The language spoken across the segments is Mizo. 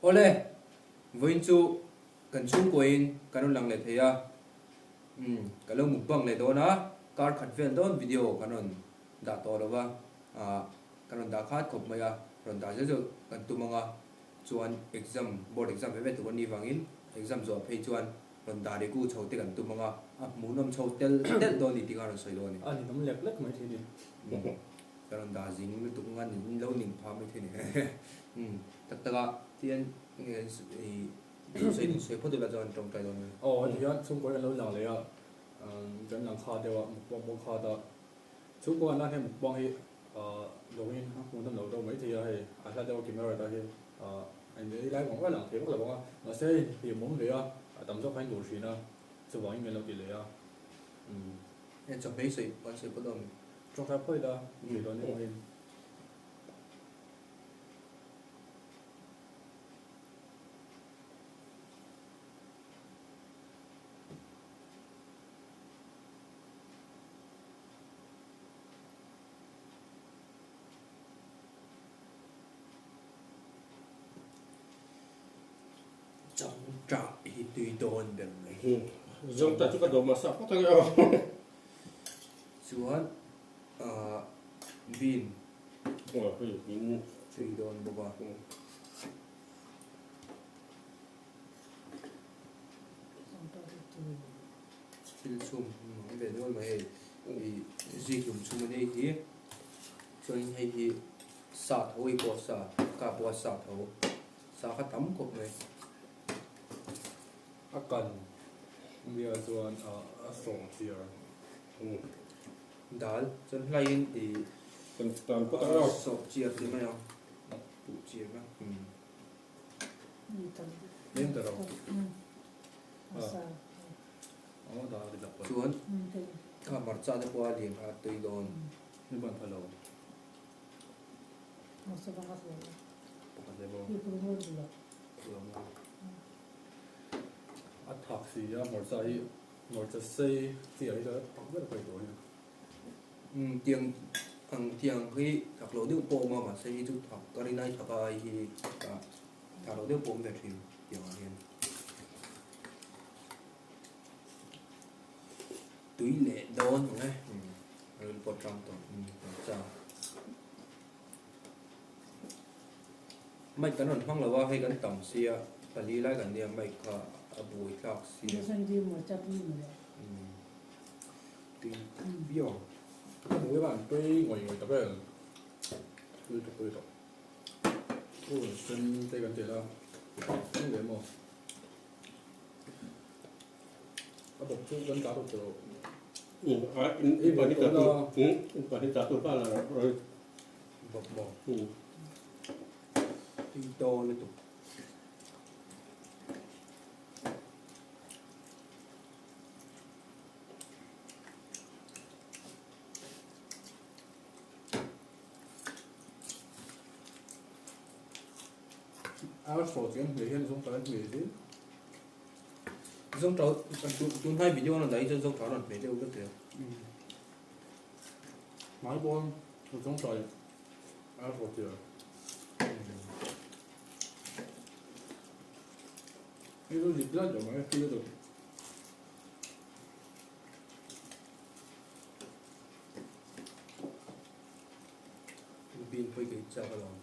Awle, vawiin chu kan chhungkuain kan rawn lang leh thei a, umm ka lo mukbang leh dawn a, kar khat vel dawn video kan rawn dah tawh lo va, ah kan rawn dah khat khawp mai a, rawn dah zel zawh kan tum ang a, chuan exam board exam ve ve tur an nih vangin exam zawh phei chuan rawn dah regu chho te kan tum ang a, a hmuhnawm chho tel telh dawn a ni tih kha a rawn sawi dawn a ni. A ninawm lek lek mai thei a ni. Ka rawn dah zing lutuk nga nin lo ning phah mai thei ni. Umm tak tak a tian nge i sawi duh sawi phawt ila chuan tawngtai dawn nia. Aw heti hian chhungkaw hi an lo lang leh a, kan lang kha deuh a mukbang pawh kha ta. Chhungkaw an lan hian mukbang hi lawngin a hmuhnawm loh deuh mai thei a hei a hla deuh a camera te hi a in ei lai vang vang a lang thei vak lo vang a, mahse hei hlimawm ve a, a tam zawk kha in duh thin a, chuvangin kan lo ti leh a. Umm hei chawhmeh sawi an sawi phawt dawn mi? Tawngtai phawt ila ni dawn em awhin. Changtah hi tui dawn ber mai. Zawngtah chu ka dawh hmasa phawt ang e aw. Chuan ahh bean Aw hei bean tui dawn bawk a. Thil chhum ang ve nual mai hei ih zikhlum chhum a nei hi chuanin hei hi sa tho hei pawh sa ka pawh a sa tho sa kha tam khawp mai. A kan nia chuan a sawm chiar. Dal chuan hlaiin ih Kan tan phawt ang a. Sawh chiar ti mai ang puh chiar na. Lem ta lo. Chuan kha hmarcha te pawh a lian kha a tui dawn. Ni ban pha lo. A thak si a hmarcha hi hmarcha sei chi ah hi chuan a thak ber phei tawh a nia. Umm tiang ang tiang hi thak loh deuh pawh a awm a mahse hei chu thak ka rin ai thak a ai hi thak loh deuh pawh a awm ve thin tiang ah hian. Tui leh dawn ang e a rawn pawt rang tawh hmarcha. Mic kan rawn hmang lo a, hei kan tam sia, pali lai kan nia mic kha a buai tlak sia. Tui viau ang. Ka hmu hian an tui ngawih ngawih tak em. Tui tawk tui tawk. Purun sen te kan ti la, eng leh maw. A bawk chu kan tah tawp tawh lo. In pahnih tah tur, in pahnih tah tur khan a rawn bawk maw. Tui dawn lutuk. Ar saw chiang hmeh hian zawngtah an hmeh zing. Zawngtah tunhnai video an rawn dah hi chuan zawngtah an rawn hmeh deuh vek zel. Hmai pawn zawngtah leh ar saw chiang. Hei chu dik zat lo mai thil lutuk. Bean pawh i ka chak alawm.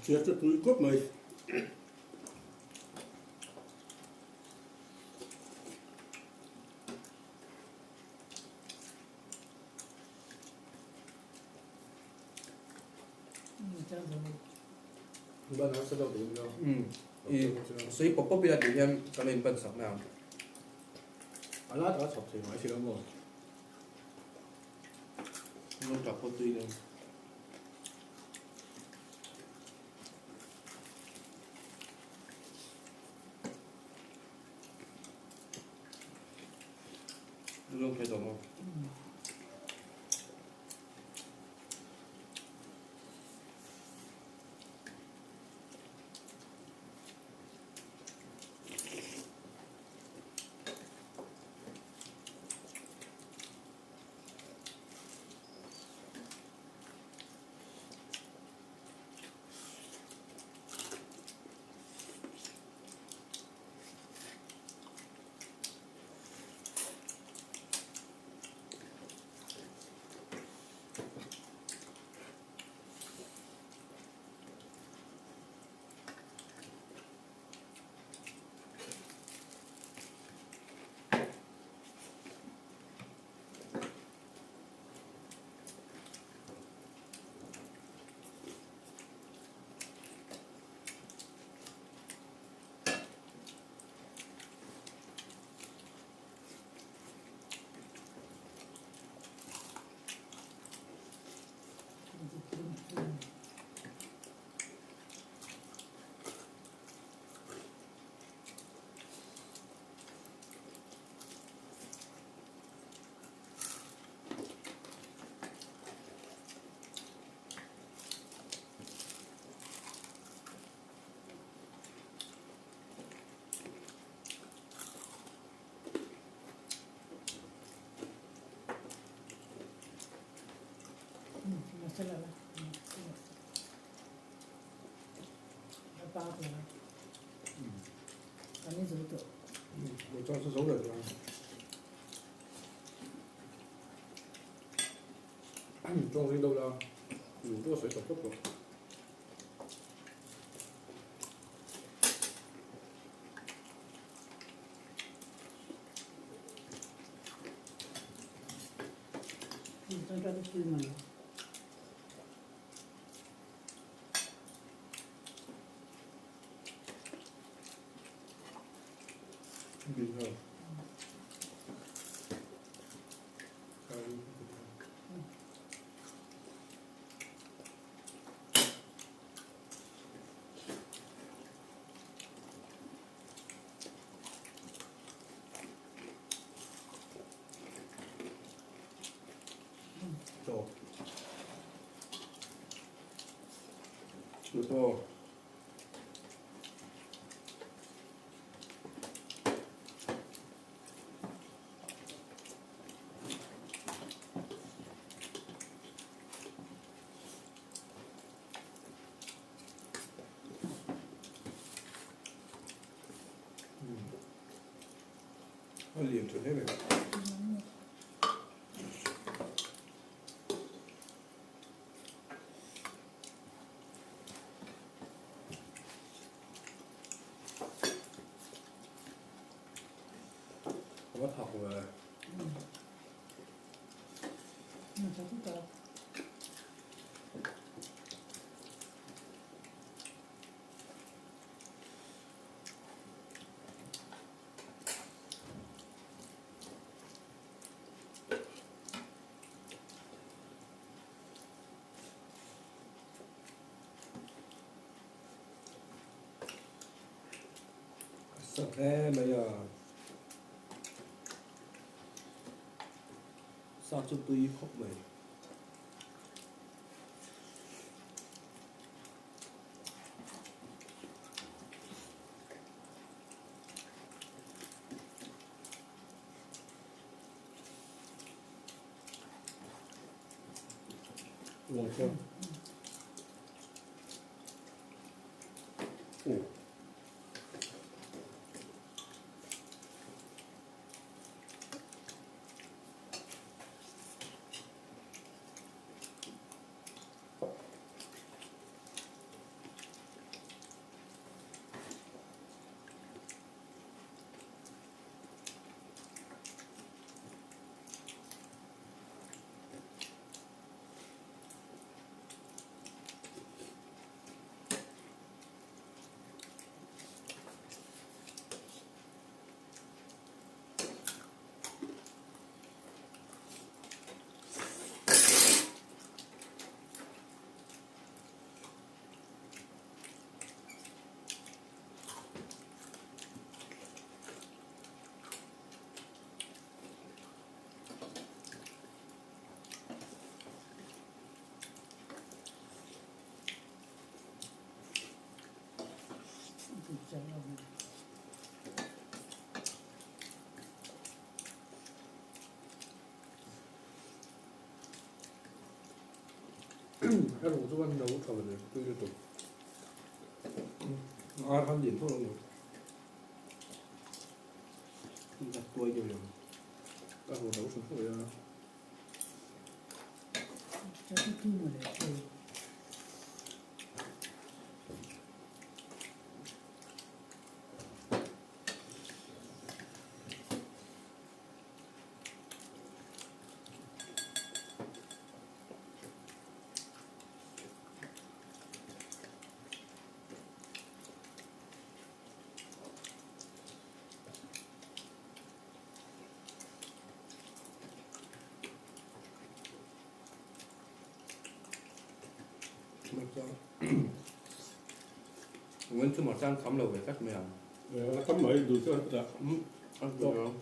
Chhiar chu tui khawp mai. Sawi pawp pawp ila tih hian kan lo inban sak mai ang. A la taka chhawp thei mai si lo maw? Lo tap pawh tui lo. Lo phei tawh maw? 我这是走了的。装修到了，嗯，多水手不多。走。不错。嗯，脸唇那边。我讨厌。嗯，小猪狗。啥哎没有。Sa chu tui khawp mai. 还是我做饭的，我炒的对对对。啊，他脸臭了没？应该多一点点。但是我都是特别。这是对我来说。 Nguyên chu mà sang khám lầu về cách mèo. Cắm mới đủ cho hết Ừ, ăn được không?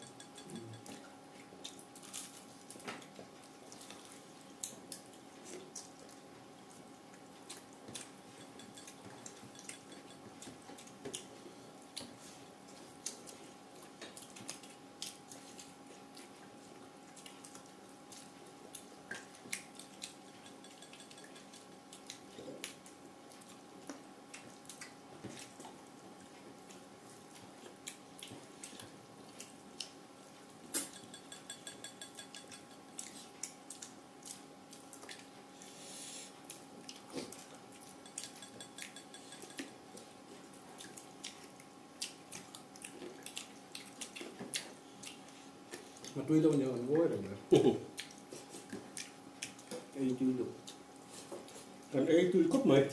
A tui deuh aniang an ngawi reng mai. Ei tui luh. Kan ei tui khawp mai.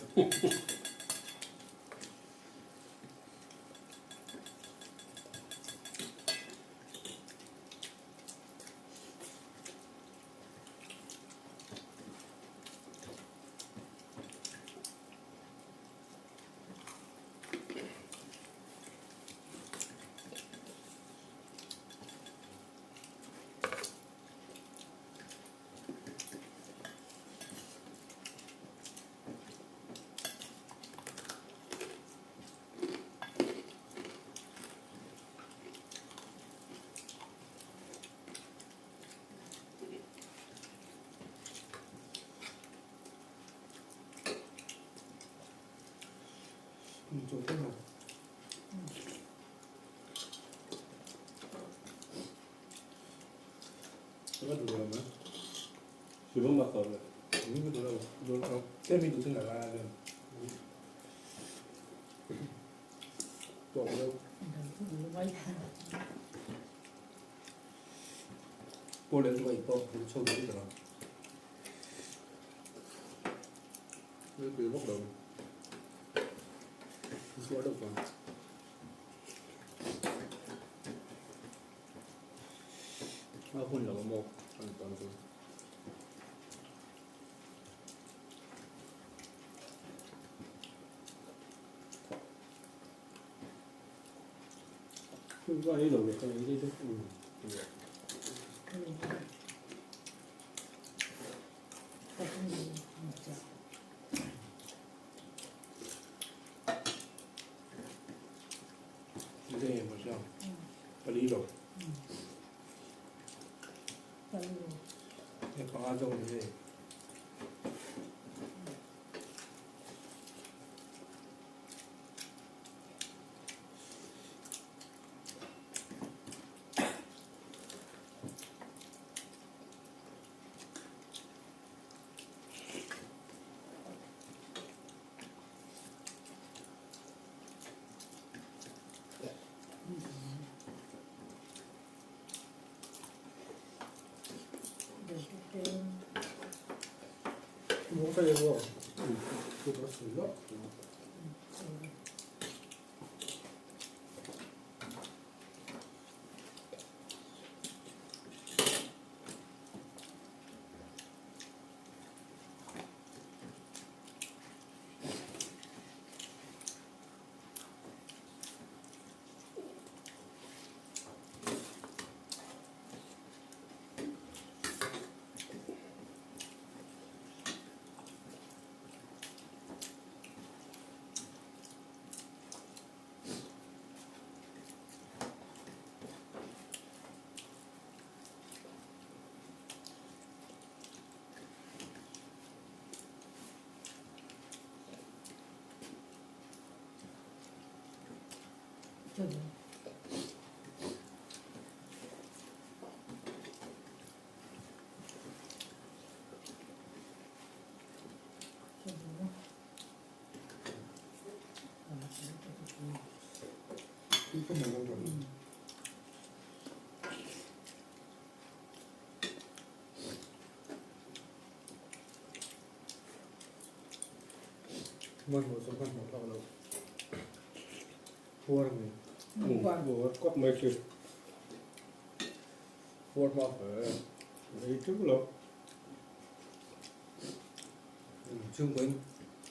Chhungkaw in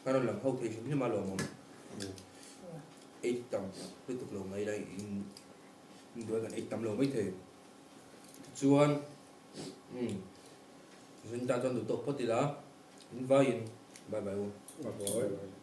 kan rawn lang ho thei hrim hrim a lawmawm ei tam lutuk lo mai la in induai kan ei tam lo mai thei tichuan umm zun tan chuan duh tawk phawt ila in vaiin bye bye u. Bye bye.